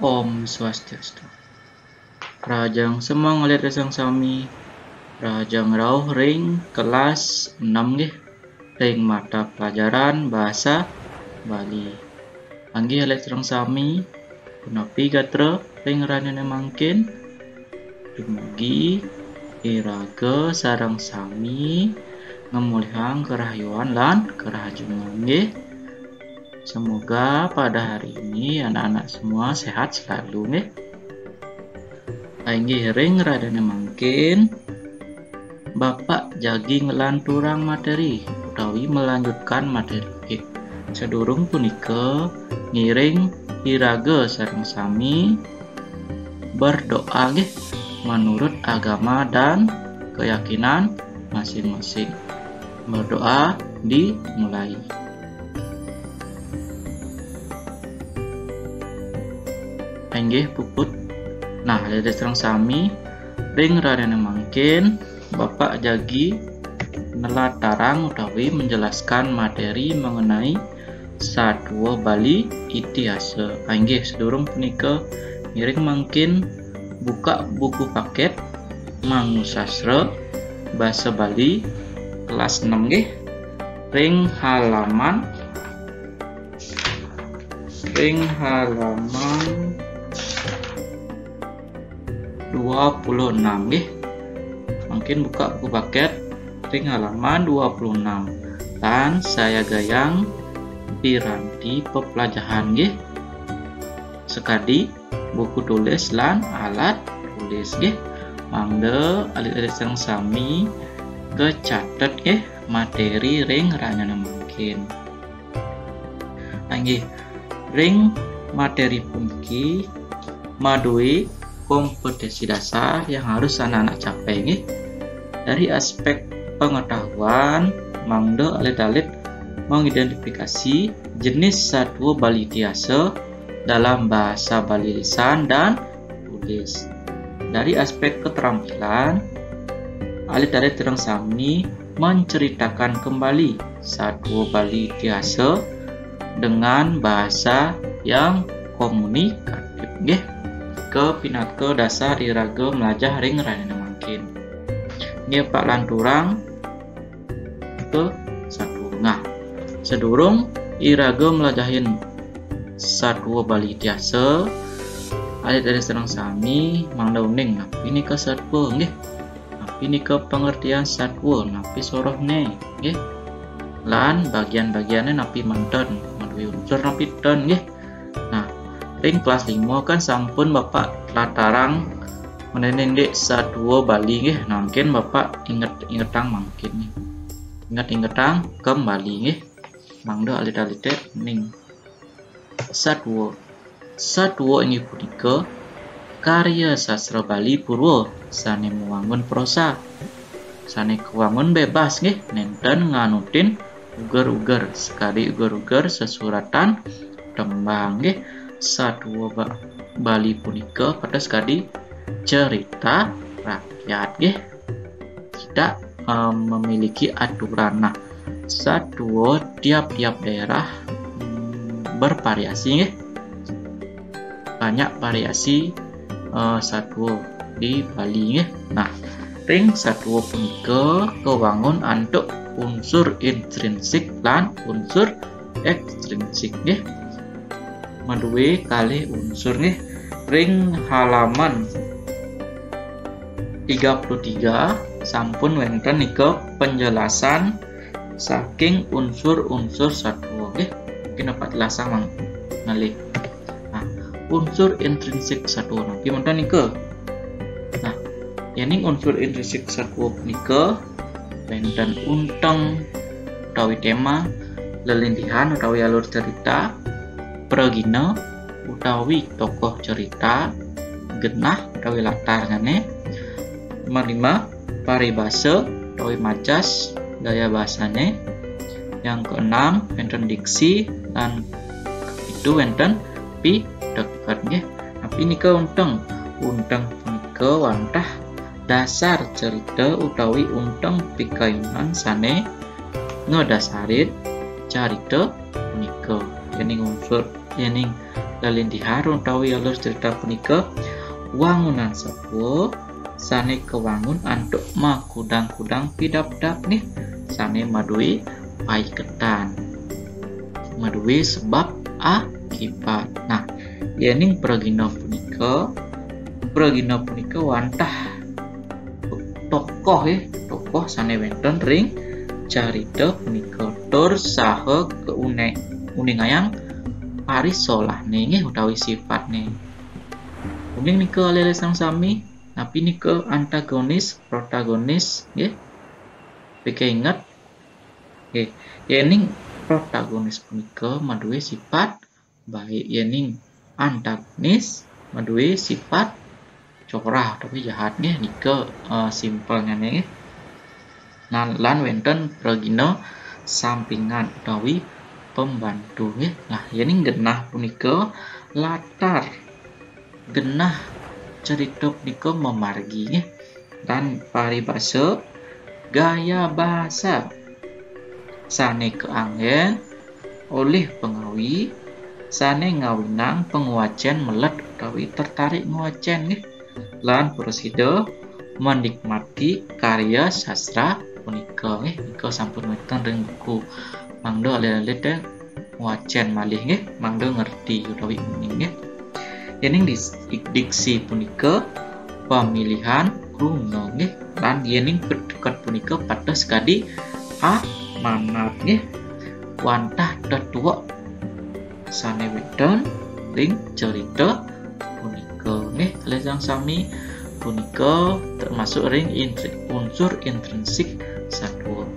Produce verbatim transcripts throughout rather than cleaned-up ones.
Om Swastiastu. Rahajeng semeng alit-alit sareng sami. Rahajeng rauh ring kelas enam nggih. Ring mata pelajaran Bahasa Bali. Inggih alit sareng sami, punapi gatra ring rahinané mangkin? Dumugi iraga sareng sami ngamolihang karahayuan lan karahajengan nggih. Semoga pada hari ini anak-anak semua sehat selalu nggih. Inggih ring rahinané mangkin, Bapak jagi nglanturang materi utawi melanjutkan materi nggih. Sadurung punika ngiring iraga sareng sami berdoa nggih menurut agama dan keyakinan masing-masing. Berdoa dimulai. Inggih puput. Nah, alit-alit sareng sami, ring rahinané mangkin Bapak jagi nlatarang utawi menjelaskan materi mengenai satua Bali Itihasa. Inggih, sadurung punika ngiring mangkin buka buku paket Mangu Sastra Basa Bali kelas enam nggih. Ring halaman ring halaman dua puluh enam nggih. Mangkin buka buku paket ring halaman dua puluh enam. Lan sayagayang piranti pepelajahan nggih. Sakadi buku tulis lan alat tulis nggih. Mangda alit-alit sareng sami kacatet nggih materi ring rahinané mangkin. Inggih, ring materi puniki madué kompetensi dasar yang harus anak-anak capai nggih. Dari aspek pengetahuan, mangda alit-alit mengidentifikasi jenis satua Bali Itihasa dalam bahasa Bali lisan dan tulis. Dari aspek keterampilan, alit-alit sareng sami menceritakan kembali satua Bali Itihasa dengan bahasa yang komunikatif nggih. Nika pinaka dasar iraga mlajah ring rahinané mangkin. Nggih, Pak lanturang ke satua. Nah, sadurung iraga mlajahin satua Bali Itihasa, alit-alit sareng sami mangda uning napi nika satua nggih. Napi nika pangertian satua, napi sorohné nggih. Lan bagian-bagianné napi manten, madué unsur napi ten nggih. Nah, ring kelas lima kan sampun Bapak latarang mengenai indik satua Bali nggih. Nah, mungkin Bapak inget-ingetang mangkin nggih. Inget-ingetang kembali nggih. Mangda alit-alité ning satua. Satua inggih punika karya sastra Bali purwa sané mawangun prosa. Sané kawangun bebas nggih, nénten nganutin uger-uger, sakadi uger-uger sesuratan tembang nggih. Satua Ba-, Bali punika pateh sakadi cerita rakyat nggih. Tidak, em, memiliki aturan. Nah, satua tiap-tiap daerah, em, bervariasi nggih. Banyak variasi, eh, satua di Bali nggih. Nah, ring satua punika kawangun antuk unsur intrinsik lan unsur ekstrinsik nggih. Madué kalih unsur nggih. Ring halaman tiga puluh tiga sampun wénten nika penjelasan saking unsur-unsur satua nggih. Mungkin Bapak jelasang malih. Nah, unsur intrinsik satua napi manten nika. Nah, yéning unsur intrinsik satua punika wénten unteng utawi téma, lelintihan utawi alur cerita, pragina utawi tokoh cerita, genah utawi latarnyané, nomor lima, paribasa utawi majas gaya bahasané, yang keenam wénten diksi, lan kepitu wénten piteket nggih. Napi nika unteng? Unteng punika wantah dasar cerita utawi unteng pikayunan sané ngadasarin carita punika. Yéning unsur, yéning Lelintihan utawi alur cerita punika, wangunan satua sane kawangun antuk makudang-kudang pidabdab nggih, sane maduwe paiketan, maduwe sebab akibat. Nah, yening pragina punika, pragina punika wantah tokoh, nggih, tokoh sane wenten ring carita punika tur saha kaune-, uningayang parisolahne nggih utawi sifatne. Uning nika alih-alih sareng sami, napi nika antagonis, protagonis, nggih. Pikir inget. Nggih, yening protagonis punika maduwe sipat baik, yening antagonis maduwe sipat corah utawi jahat nggih, nika, eh, simpelnyane nggih. Nah, lan wenten pragina sampingan utawi pembantu nggih. Nah, yening genah punika latar genah cerita punika mamargi nggih. Lan paribasa gaya basa sane kaanggen olih pangawi sane ngawinang pangwacen melet utawi tertarik ngwacen nggih. Lan prasida menikmati karya sastra punika nggih. Nika sampun wenten ring buku. Mangda alit-alit ngwacen malih nggih, mangda ngerti utawi uning nggih. Yening dis-, diksi punika pamilihan kruna nggih, lan yening pituduh punika pateh sakadi amanat nggih, wantah tetuek sane wenten ring cerita punika nggih. Alih sareng sami, punika termasuk ring intri-, unsur intrinsik satua.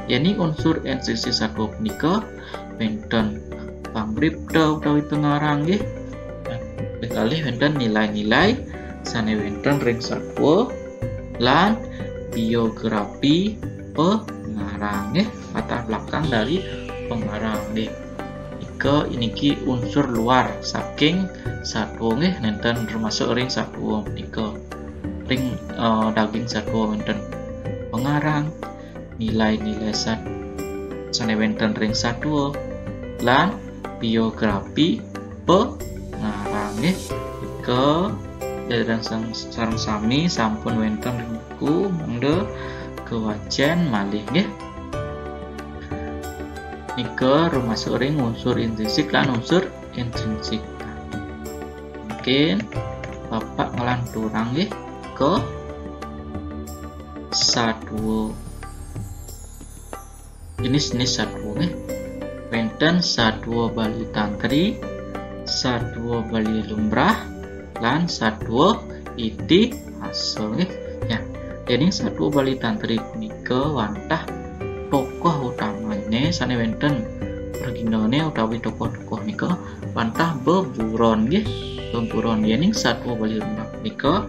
Yening unsur intrinsik satua punika wenten pangbripta utawi pangarang nggih. Kalih wenten nilai-nilai sane wenten ring satua lan biografi pangarang nggih, latar belakang dari pangarang nggih. Nika iniki unsur luar saking satua nggih, nenten termasuk ring satua punika. Ring, eh, daging satua wenten pangarang, nilai-nilai sat-, sane wenten ring satua, lan biografi pangarang nggih. Nika sareng sang-, sareng sami sampun wenten ring buku, mangda kawacen malih nggih. Nika rumasuk ring unsur intrinsik lan unsur intrinsik. Mungkin Bapak ngelanturang nggih ke satua, jenis-jenis satua nggih. Wenten satua Bali Tantri, satua Bali Lumrah, lan satua Itihasa nggih. Ya, yening satua Bali Tantri punika wantah tokoh utamane sane wenten praginane utawi tokoh-tokoh nika wantah beburon nggih. Beburon, yening satua Bali Lumrah punika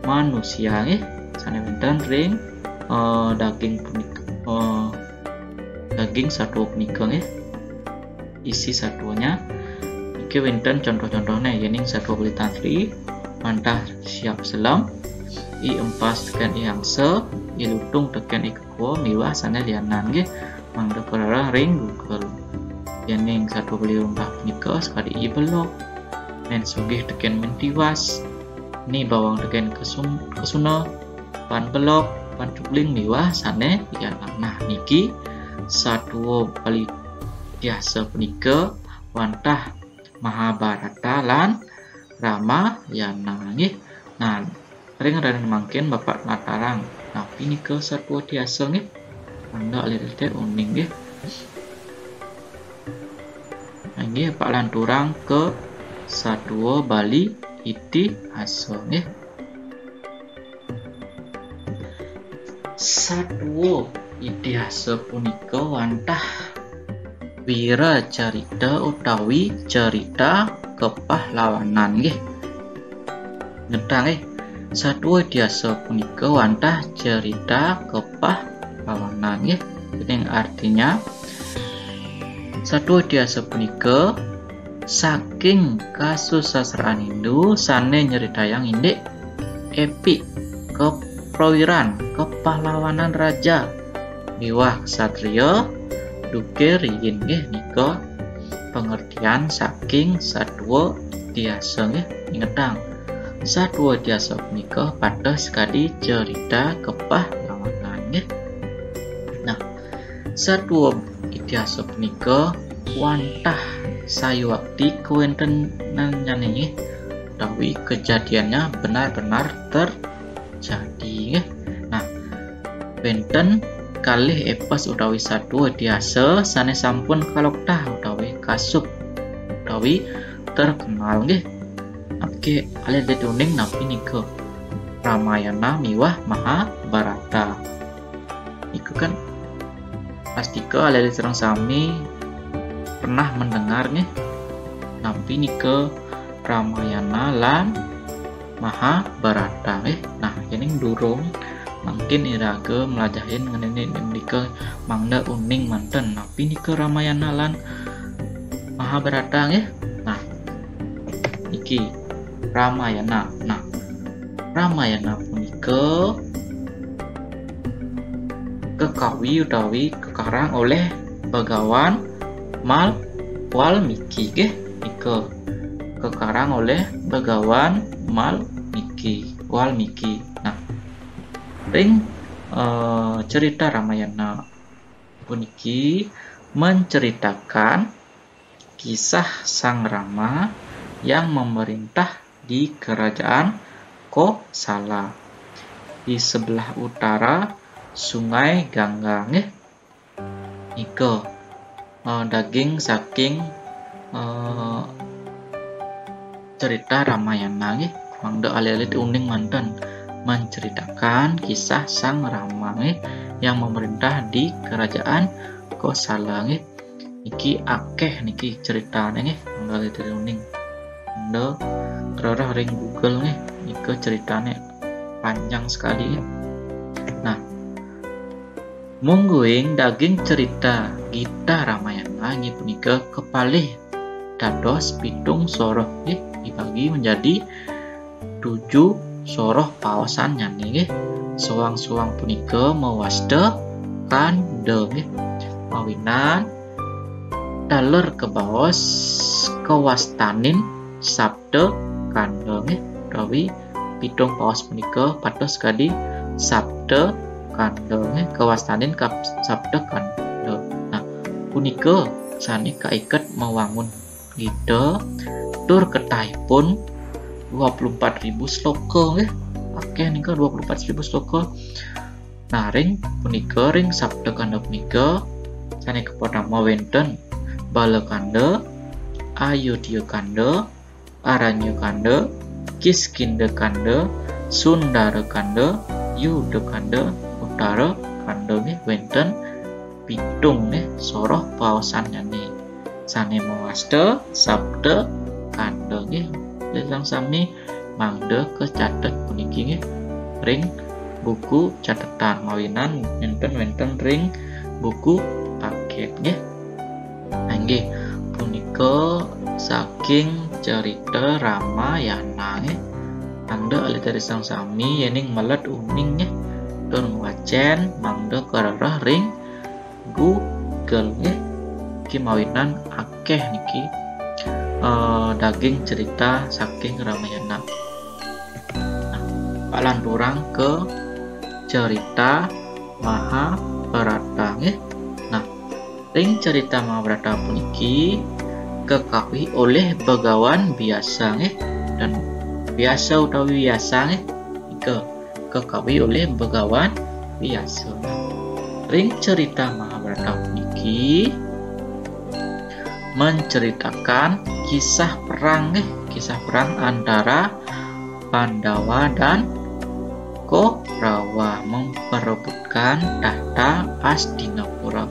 manusia nggih, sane wenten ring, eh, daging punika, eh, daging satua punika nggih. Isi satuanya niki wenten contoh-contohne, yening satua Bali Tantri wantah Siap Selem, I Empas teken I Angsa, I Lutung teken I Kekuo miwah sane lianan nggih, mangda karereh ring Google. Yening satua Bali Lumrah punika sakadi I Belog, Men Sugih teken Men Tiwas, Ni Bawang teken Kesum-, Kesuna, Pan Belog, Pan Cubling miwah sane lianan. Nah, niki satua Bali Itihasa punika wantah Mahabharata lan Ramayana nggih. Nah, ring rahin mangkin Bapak latarang napi nika satua Itihasa nggih. Mangda alit-alit uning nggih. Nah, nggih, Bapak lanturang ke satua Bali Itihasa nggih. Satua Itihasa punika wantah wira carita utawi carita kepahlawanan nggih. Ngetang nggih, satua Itihasa punika wantah carita kepahlawanan nggih. Ning artinya, satua Itihasa punika saking kasusastraan Hindu sane nyeritayang indik epik keprawiran, kepahlawanan raja miwah ksatria duke riin nggih nika. pengertian saking satua itihasa nggih. Ingetang, satua itihasa punika pateh sakadi cerita kepahlawanan nggih. Nah, satua itihasa punika wantah sayuwakti kawéntenannyané nggih, utawi kejadiannya benar-benar terjadi nggih. Nah, wénten kalih épos utawi satua itihasa sané sampun kaloktah utawi kasub utawi terkenal nggih. Napi alit-alit uning napi nika Ramayana miwah Mahabharata. Niku kan pastika alit-alit sareng sami pernah mendengar nggih. Napi nika Ramayana lan Mahabharata nggih. Nah, yéning durung mangkin iraga mlajahin ngenini nika mangda uning manten. Napi nika Ramayana lan Mahabharata nggih. Nah, niki Ramayana. Nah, Ramayana punika kekawi utawi kekarang oleh Bhagawan Mal Walmiki nggih. Nika kekarang oleh Bhagawan Malmiki, Walmiki. Nah, ring eh, cerita Ramayana puniki menceritakan kisah Sang Rama yang memerintah di kerajaan Kosala di sebelah utara Sungai Gangga nggih. Nika eh, daging saking eh, cerita Ramayana nggih. Mangda alit-alit uning manten menceritakan kisah Sang Rama nggih yang memerintah di kerajaan Kosala nggih. Niki akéh niki ceritané nggih, mangda alit-alit uning. Mangda kerereh ring Google nggih, nika ceritané panjang sekali nggih. Nah, mungguing daging cerita Gita Ramayana inggih punika kepalih dados pitung soroh nggih, dibagi menjadi tujuh soroh paosannyané nggih. Soang-soang punika mawasta kanda nggih. Mawinan taler kabaos kawastanin sabda kanda nggih, utawi pitung paos punika pateh sakadi sabda kanda nggih, kawastanin kap-, sabda kanda. Nah, punika sané kaiket mawangun Gita tur ketahipun dua puluh empat ribu sloka nggih. Akéh nika dua puluh empat ribu sloka. Nah, ring punika, ring sabda kanda punika sané kapertama wénten Balakanda, Ayodhya kanda, Aranya kanda, Kiskindha kanda, Sundara kanda, Yuda kanda, Uttara kanda nggih, wénten pitung nggih soroh paosannyané. Sané mawasta sabda kanda nggih. Alit-alit sami mangda kacatet puniki nggih ring buku catetan mawinan nénten wénten ring buku paket nggih. Nah, inggih punika saking cerita Ramayana nggih. Mangda alit-alit sareng sami yéning melet uning nggih tur ngwacén mangda karereh ring Google nggih. Niki mawinan akéh niki eh, daging cerita saking Ramayana. Nah, palanturang ke cerita Mahabharata nggih. Nah, ring cerita Mahabharata puniki kekawih oleh Bhagawan Biasa nggih. Dan Biasa utawi Biasa nggih. Nika kekawih oleh Bhagawan Biasa. Ring cerita Mahabharata puniki menceritakan kisah perang nggih, kisah perang antara Pandawa dan Korawa memperebutkan tahta Astinapura.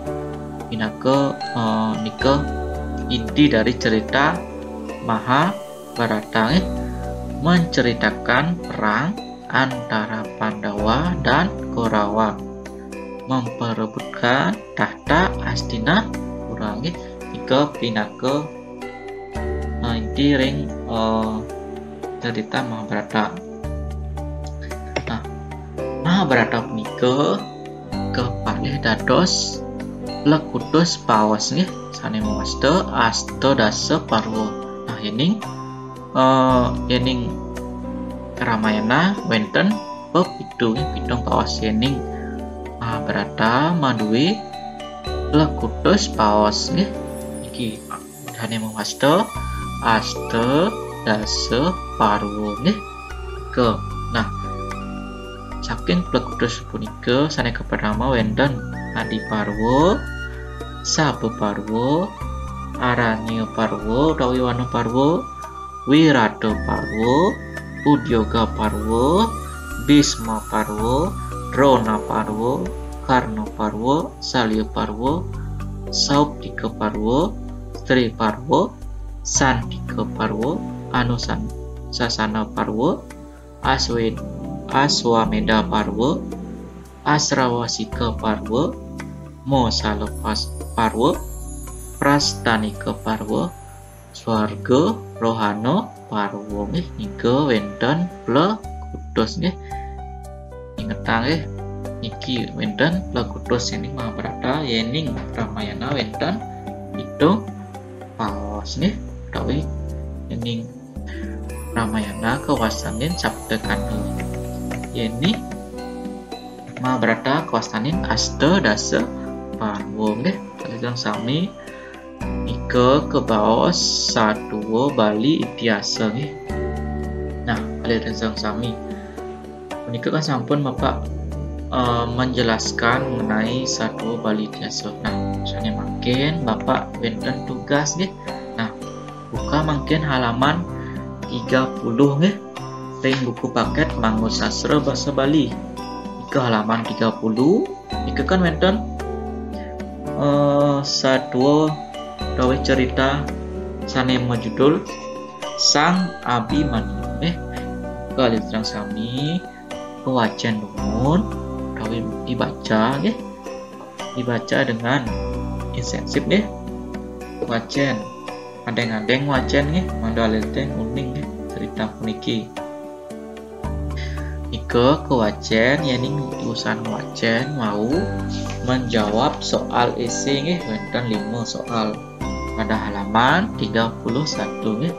Pinaka eh, nika inti dari cerita Mahabharata nggih, menceritakan perang antara Pandawa dan Korawa memperebutkan tahta Astinapura nggih. Nika pinaka eh, inti ring eh, cerita Mahabharata. Nah, Mahabharata punika kepalih dados plekutus paos nggih, sane mawasta Asta Dasa Parwa. Nah, yening, eh, yening Ramayana wenten pepitu nggih, pitung paos, yening Mahabharata maduwe plekutus paos nggih. Niki mudhane mawasta Asta Dasa Parwa nggih. Ke. Nah, saking plekutus punika sane kapertama wenten Adi Parwa, Sabha Parwa, Aranya Parwa utawi Wanu Parwa, Wirata Parwa, Udyaga Parwa, Bhisma Parwa, Drona Parwa, Karna Parwa, Salya Parwa, Sauptika Parwa, Stri Parwa, Santika Parwa, Anusasana Parwa, Aswe-, Aswamedha Parwa, Asrawasika Parwa, Mosala Pas-, Parwa, Prastanika Parwa, Swarga Rohana Parwa nggih, nika wenten plekutus nggih. Ingetang nggih, niki wenten plekutus yening Mahabharata, yening Ramayana wenten pitung paos nggih, utawi yening Ramayana kawastanin sapta kanda. Yening Mahabharata kawastanin Asta Dasa Parwa nggih. Kalih sareng sami nika kabaos satua Bali Itihasa nggih. Nah, kalih sareng sami punika kan sampun Bapak, eh, menjelaskan mengenai satua Bali Itihasa. Nah, sane mangkin Bapak wenten tugas nggih. Nah, buka mangkin halaman tiga puluh nggih. Ring buku paket Manggo Sastra Basa Bali. Nika halaman tiga puluh. Nika kan wenten, eh, satua utawi cerita sane majudul Sang Abimanyu nggih. Kalih sareng sami kawacen dumun utawi dibaca nggih. Dibaca dengan intensif nggih. Wacen. Adeng-adeng wacen nggih, mangda alih-alih uning nggih cerita puniki. Nika kawacen yening usan wacen wau menjawab soal esai nggih, wenten lima soal pada halaman tiga puluh satu nggih.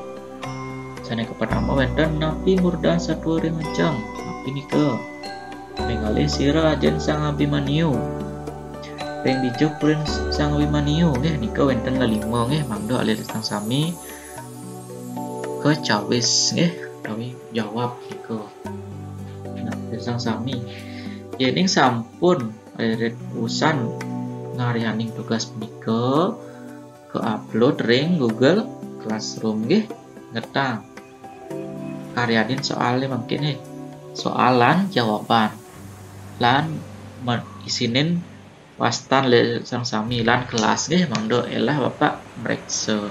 Sane kapertama wenten napi murdan satua ring menceng? Napi nika? Ping kalih sira ajin Sang Abimanyu. Ping pitu purin Sang Abimanyu nggih, nika wenten lelima nggih, mangda alih-alih sareng sami kacawis nggih, utawi jawab nika. Nah, sareng sami. Yening sampun alih-alih usan ngaryaning tugas punika, ka-upload ring Google Classroom nggih, ngetang. Karyanin soale mangkin nggih. Soal lan jawaban. Lan me-, isinin wastan alih-alih sareng sami lan kelas nggih, mangda elah Bapak mreksa.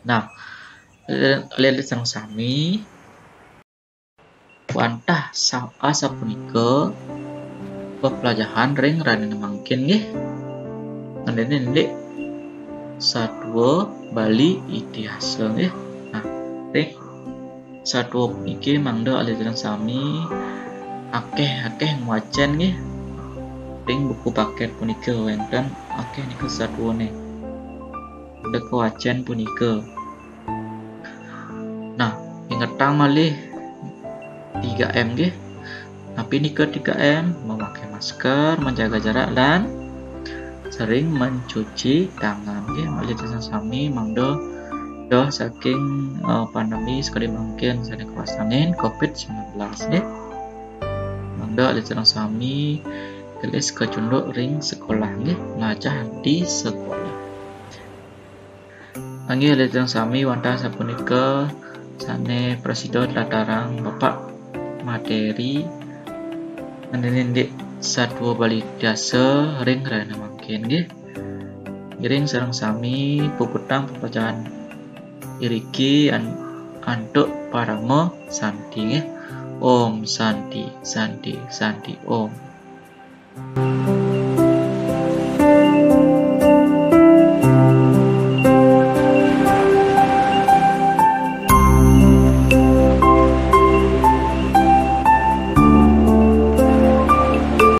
Nah, alih-alih sareng sami wantah sa-, asapunika peplajahan ring rahina mangkin nggih. Ngendene indik satua Bali Itihasa nggih. Nah, ring satua puniki mangda alih-alih sareng sami akeh-akeh ngwacen nggih. Ring buku paket punika wenten akeh nika satuane. Nika kawacen punika. Nah, ingetang malih tiga M nggih. Napi nika tiga M? Memakai masker, menjaga jarak, lan sering mencuci tangan nggih. Alih-alih sareng sami mangda doh saking, eh, pandemi sekadi mangkin sane kawastanin covid sembilan belas nggih. Mangda alih-alih sareng sami gelis kacunduk ring sekolah nggih, melajah di sekolah. Inggih, alih-alih sareng sami wantah sapunika sane prasida tlatarang Bapak materi ngendene indik satua Bali Itihasa ring rahina mangkin nggih. Ngiring sareng sami puputang peplajahan iriki an-, antuk parama santi nggih. Om Santi, Santi, Santi, Om.